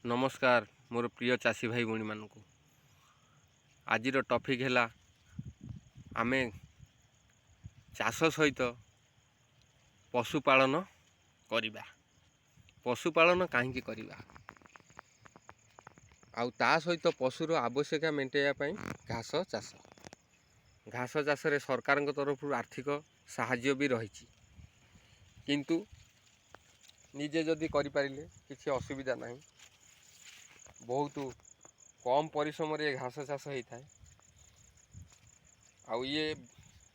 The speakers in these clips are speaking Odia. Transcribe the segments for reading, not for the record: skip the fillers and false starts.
ନମସ୍କାର ମୋର ପ୍ରିୟ ଚାଷୀ ଭାଇ ଭଉଣୀମାନଙ୍କୁ। ଆଜିର ଟପିକ୍ ହେଲା, ଆମେ ଚାଷ ସହିତ ପଶୁପାଳନ କରିବା। ପଶୁପାଳନ କାହିଁକି କରିବା ଆଉ ତା ସହିତ ପଶୁର ଆବଶ୍ୟକତା ମେଣ୍ଟାଇବା ପାଇଁ ଘାସ ଚାଷ। ଘାସ ଚାଷରେ ସରକାରଙ୍କ ତରଫରୁ ଆର୍ଥିକ ସାହାଯ୍ୟ ବି ରହିଛି, କିନ୍ତୁ ନିଜେ ଯଦି କରିପାରିଲେ କିଛି ଅସୁବିଧା ନାହିଁ। ବହୁତ କମ୍ ପରିଶ୍ରମରେ ଏ ଘାସ ଚାଷ ହେଇଥାଏ। ଆଉ ଇଏ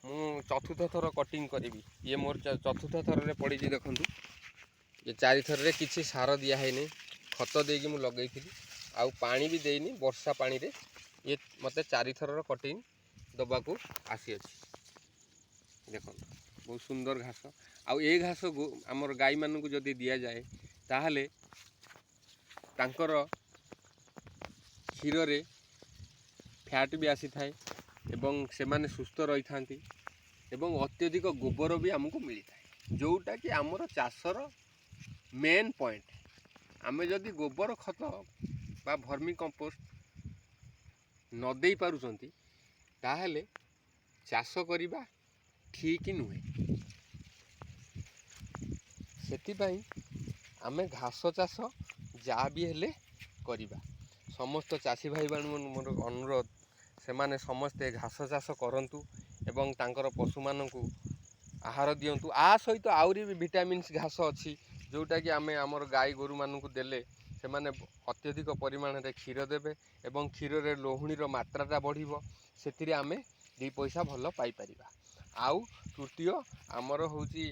ମୁଁ ଚତୁର୍ଥ ଥର କଟିଂ କରିବି। ଇଏ ମୋର ଚତୁର୍ଥ ଥରରେ ପଡ଼ିଛି। ଦେଖନ୍ତୁ, ଏ ଚାରିଥରରେ କିଛି ସାର ଦିଆହେଇନି। ଖତ ଦେଇକି ମୁଁ ଲଗେଇଥିଲି ଆଉ ପାଣି ବି ଦେଇନି। ବର୍ଷା ପାଣିରେ ଇଏ ମୋତେ ଚାରିଥରର କଟିଂ ଦେବାକୁ ଆସିଅଛି। ଦେଖନ୍ତୁ, ବହୁତ ସୁନ୍ଦର ଘାସ। ଆଉ ଏ ଘାସକୁ ଆମର ଗାଈମାନଙ୍କୁ ଯଦି ଦିଆଯାଏ, ତାହେଲେ ତାଙ୍କର କ୍ଷୀରରେ ଫ୍ୟାଟ୍ ବି ଆସିଥାଏ ଏବଂ ସେମାନେ ସୁସ୍ଥ ରହିଥାନ୍ତି ଏବଂ ଅତ୍ୟଧିକ ଗୋବର ବି ଆମକୁ ମିଳିଥାଏ, ଯେଉଁଟାକି ଆମର ଚାଷର ମେନ୍ ପଏଣ୍ଟ। ଆମେ ଯଦି ଗୋବର ଖତ ବା ଭର୍ମି କମ୍ପୋଷ୍ଟ ନ ଦେଇପାରୁଛନ୍ତି, ତାହେଲେ ଚାଷ କରିବା ଠିକ୍ ନୁହେଁ। ସେଥିପାଇଁ ଆମେ ଘାସ ଚାଷ ଯାହା ବି ହେଲେ କରିବା। ସମସ୍ତ ଚାଷୀ ଭାଇମାନଙ୍କୁ ମୋର ଅନୁରୋଧ, ସେମାନେ ସମସ୍ତେ ଘାସ ଚାଷ କରନ୍ତୁ ଏବଂ ତାଙ୍କର ପଶୁମାନଙ୍କୁ ଆହାର ଦିଅନ୍ତୁ। ଆ ସହିତ ଆହୁରି ବି ଭିଟାମିନ୍ସ ଘାସ ଅଛି, ଯେଉଁଟାକି ଆମେ ଆମର ଗାଈ ଗୋରୁମାନଙ୍କୁ ଦେଲେ ସେମାନେ ଅତ୍ୟଧିକ ପରିମାଣରେ କ୍ଷୀର ଦେବେ ଏବଂ କ୍ଷୀରରେ ଲହୁଣୀର ମାତ୍ରାଟା ବଢ଼ିବ। ସେଥିରେ ଆମେ ଦୁଇ ପଇସା ଭଲ ପାଇପାରିବା। ଆଉ ତୃତୀୟ ଆମର ହେଉଛି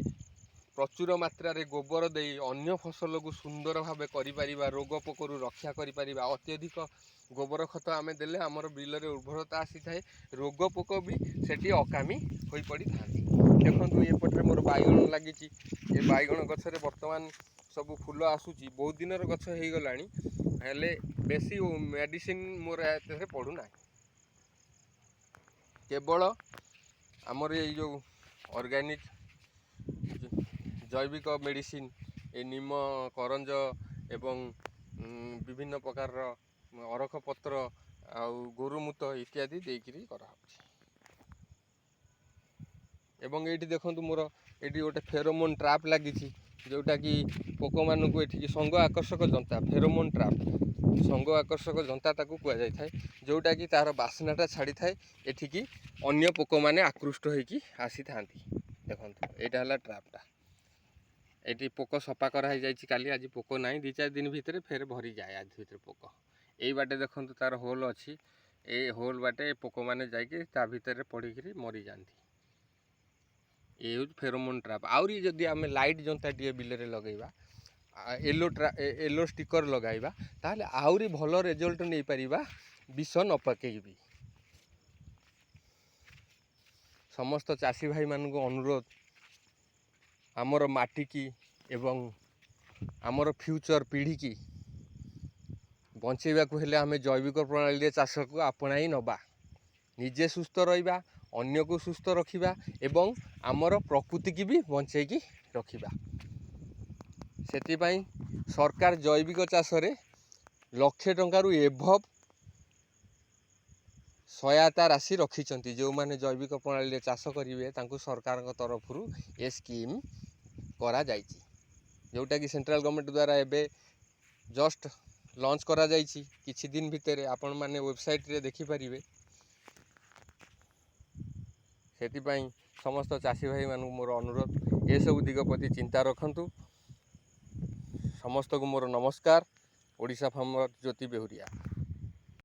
ପ୍ରଚୁର ମାତ୍ରାରେ ଗୋବର ଦେଇ ଅନ୍ୟ ଫସଲକୁ ସୁନ୍ଦର ଭାବେ କରିପାରିବା, ରୋଗ ପୋକରୁ ରକ୍ଷା କରିପାରିବା। ଅତ୍ୟଧିକ ଗୋବର ଖତ ଆମେ ଦେଲେ ଆମର ବିଲରେ ଉର୍ବରତା ଆସିଥାଏ, ରୋଗ ପୋକ ବି ସେଠି ଅକାମୀ ହୋଇପଡ଼ିଥାନ୍ତି। ଦେଖନ୍ତୁ, ଏପଟରେ ମୋର ବାଇଗଣ ଲାଗିଛି। ଏ ବାଇଗଣ ଗଛରେ ବର୍ତ୍ତମାନ ସବୁ ଫୁଲ ଆସୁଛି। ବହୁତ ଦିନର ଗଛ ହେଇଗଲାଣି, ହେଲେ ବେଶୀ ମେଡ଼ିସିନ ମୋର ଏଥିରେ ପଡ଼ୁନାହିଁ। କେବଳ ଆମର ଏଇ ଯେଉଁ ଅର୍ଗାନିକ୍ ଜୈବିକ ମେଡ଼ିସିନ, ଏ ନିମ, କରଞ୍ଜ ଏବଂ ବିଭିନ୍ନ ପ୍ରକାରର ଅରଖ ପତ୍ର ଆଉ ଗୋରୁମୂତ ଇତ୍ୟାଦି ଦେଇକିରି କରାହେଉଛି। ଏବଂ ଏଇଠି ଦେଖନ୍ତୁ, ମୋର ଏଇଠି ଗୋଟେ ଫେରୋମୋନ୍ ଟ୍ରାପ୍ ଲାଗିଛି, ଯେଉଁଟାକି ପୋକମାନଙ୍କୁ ଏଠିକି ସଙ୍ଗ ଆକର୍ଷକ ଜନ୍ତା, ଫେରୋମୋନ୍ ଟ୍ରାପ୍, ସଙ୍ଗ ଆକର୍ଷକ ଜନ୍ତା ତାକୁ କୁହାଯାଇଥାଏ, ଯେଉଁଟାକି ତା'ର ବାସ୍ନାଟା ଛାଡ଼ିଥାଏ। ଏଠିକି ଅନ୍ୟ ପୋକମାନେ ଆକୃଷ୍ଟ ହେଇକି ଆସିଥାନ୍ତି। ଦେଖନ୍ତୁ, ଏଇଟା ହେଲା ଟ୍ରାପ୍ଟା। ଏଇଠି ପୋକ ସଫା କରାହେଇଯାଇଛି କାଲି। ଆଜି ପୋକ ନାହିଁ। 2-4 ଦିନ ଭିତରେ ଫେର ଭରିଯାଏ ଆଜି ଭିତରେ ପୋକ। ଏଇ ବାଟେ ଦେଖନ୍ତୁ, ତା'ର ହୋଲ୍ ଅଛି। ଏଇ ହୋଲ୍ ବାଟେ ପୋକମାନେ ଯାଇକି ତା ଭିତରେ ପଡ଼ିକିରି ମରିଯାଆନ୍ତି। ଏ ହେଉଛି ଫେରୋମୋନ୍ ଟ୍ରାପ୍। ଆହୁରି ଯଦି ଆମେ ଲାଇଟ୍ ଜନ୍ତାଟିଏ ବିଲରେ ଲଗାଇବା, ୟେଲୋ ଷ୍ଟିକର୍ ଲଗାଇବା, ତାହେଲେ ଆହୁରି ଭଲ ରେଜଲ୍ଟ ନେଇପାରିବା ବିଷ ନ ପକେଇବି। ସମସ୍ତ ଚାଷୀ ଭାଇମାନଙ୍କୁ ଅନୁରୋଧ, ଆମର ମାଟିକି ଏବଂ ଆମର ଫ୍ୟୁଚର୍ ପିଢ଼ିକି ବଞ୍ଚେଇବାକୁ ହେଲେ ଆମେ ଜୈବିକ ପ୍ରଣାଳୀରେ ଚାଷକୁ ଆପଣାଇ ନେବା। ନିଜେ ସୁସ୍ଥ ରହିବା, ଅନ୍ୟକୁ ସୁସ୍ଥ ରଖିବା ଏବଂ ଆମର ପ୍ରକୃତିକି ବି ବଞ୍ଚେଇକି ରଖିବା। ସେଥିପାଇଁ ସରକାର ଜୈବିକ ଚାଷରେ ଲକ୍ଷେ ଟଙ୍କାରୁ ଏବଭ୍ ସହାୟତା ରାଶି ରଖିଛନ୍ତି। ଯେଉଁମାନେ ଜୈବିକ ପ୍ରଣାଳୀରେ ଚାଷ କରିବେ, ତାଙ୍କୁ ସରକାରଙ୍କ ତରଫରୁ ଏ ସ୍କିମ୍ କରାଯାଇଛି, ଯେଉଁଟାକି ସେଣ୍ଟ୍ରାଲ ଗଭର୍ଣ୍ଣମେଣ୍ଟ ଦ୍ୱାରା ଏବେ ଜଷ୍ଟ ଲଞ୍ଚ କରାଯାଇଛି। କିଛି ଦିନ ଭିତରେ ଆପଣମାନେ ୱେବସାଇଟ୍ରେ ଦେଖିପାରିବେ। ସେଥିପାଇଁ ସମସ୍ତ ଚାଷୀ ଭାଇମାନଙ୍କୁ ମୋର ଅନୁରୋଧ, ଏସବୁ ଦିଗ ପ୍ରତି ଚିନ୍ତା ରଖନ୍ତୁ। ସମସ୍ତଙ୍କୁ ମୋର ନମସ୍କାର। ଓଡ଼ିଶା ଫାର୍ମର ଜ୍ୟୋତି ବେହୁରିଆ।